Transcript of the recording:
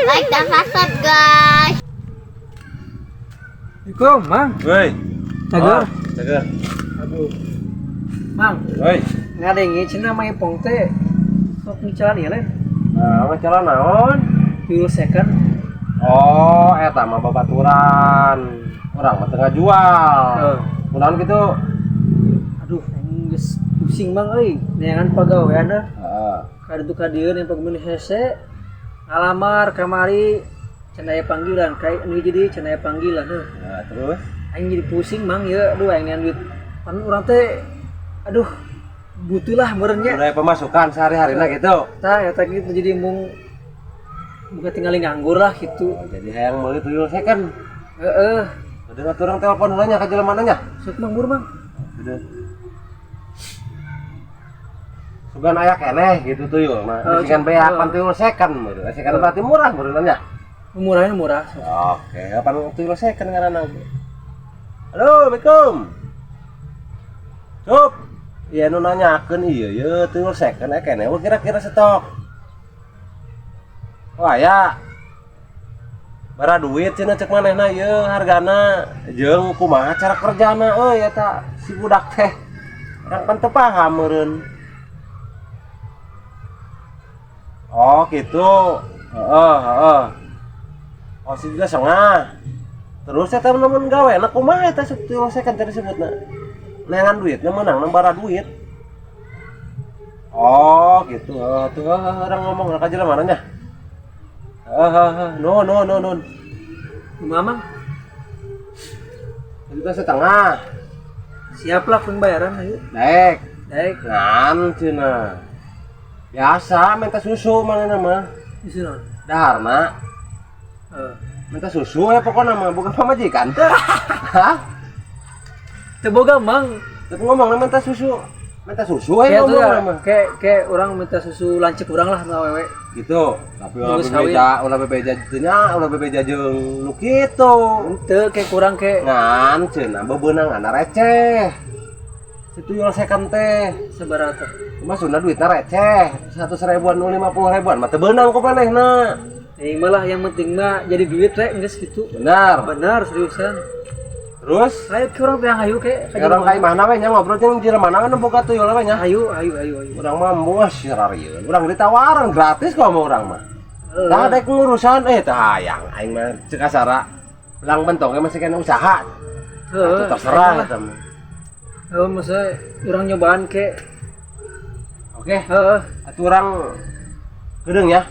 Like dan subscribe, guys. Assalamualaikum, Mang. Woi. Cager. Oh, cager. Aduh. Mang, Woi. ngadenge cenah Mang Ipong teh sok ngicalan ieu lain. Nah, masalah naon? Tuyul second. Oh, eta mah babaturan. Urang mah teu ngajual. Heeh. Kunaon kitu? Aduh, aing geus pusing, Mang, euy. Neangan pagawean dah. Heeh. Kaditu ka dieu yang pagawean hese. Ngalamar kamari cenah aya panggilan, kai anu jadi cenah aya panggilan heuh. Nah, terus. Aing jadi pusing, Mang, ya. Aduh, aing neangan duit. Pan urang teh, aduh, butuh lah meureun nya. Mulai pemasukan sehari-harina gitu. Tah, eta gitu, jadi mung bukan tinggal nganggur lah gitu. Oh, jadi hayang meuli tuyul second. Heeh. Udah atuh urang telepon heula nya ka jelema nya. Sok, Mang, bur, Mang. Udah. Sugan aya keneh gitu tuyul. Nah, Oh, bisikan beak oh. pan tuyul second meureun. Second berarti murah meureun nya. Murahnya murah. Oke, apa tuyul second ngaranna oge. Halo, Assalamualaikum. Cup. Iya, nu nanyakeun ieu ye tuyul second aya keneh we kira-kira stok. Oh, aya. Bara duit cenah cek manehna ieu hargana jeung kumaha cara kerjana euy eta si budak teh. Urang pan teu paham meureun. Oh, gitu. Heeh, heeh. Oh, 1,5 juta. Terus eta lamun gawe na kumaha eta tuyul second tadi disebutna? Neangan duitna meunang bara duit. Oh, gitu. Oh, tuh urang ngomong ka jelema nya. Heeh, heeh. No, no, no, no. Kumaha, Mang? 1,5 juta. Siap lah pembayaran, ayo. Daek. Daek. Ngan cenah. Biasa minta susu mana mah. Di sini. Daharna Heeh. minta susu ya pokoknya mah bukan pamajikan teh. Hah? Teu boga, Mang. Tapi ngomong minta susu. Minta susu ya Kayak tuh ngomong ya, mah. kayak kayak orang minta susu lancip urang lah sama wewe. Gitu. Tapi ulah Nunggu kawin. bebeja, ulah bebeja teu nya, ulah bebeja jeung nu kitu. Henteu, kayak kurang kayak Ngan cenah bebeunangan receh. Si tuyul second teh. Sabaraha teh? Maksudna duitna receh, 100 ribuan, 50 ribuan mah teu beunang ku manehna. Yang malah yang penting mah jadi duit rek geus gitu. Benar. Benar, seriusan. Terus Ayo ke urang teh hayu kayak ka urang jelema. ka imahna we nya ngobrol jeung jelema mana nu boga tuyul we nya. Hayu, hayu, hayu, hayu. Urang mah moal sirarieun. Urang ditawaran gratis kok sama urang mah. Heeh. Tah dek ngurusan teh hayang aing mah cek kasara. Belang bentong ge masih kena usaha. Heeh. Atuh terserah eta mah. Heeh, maksudnya urang nyobaan ke. Oke, Heeh. atuh urang geudeung ya.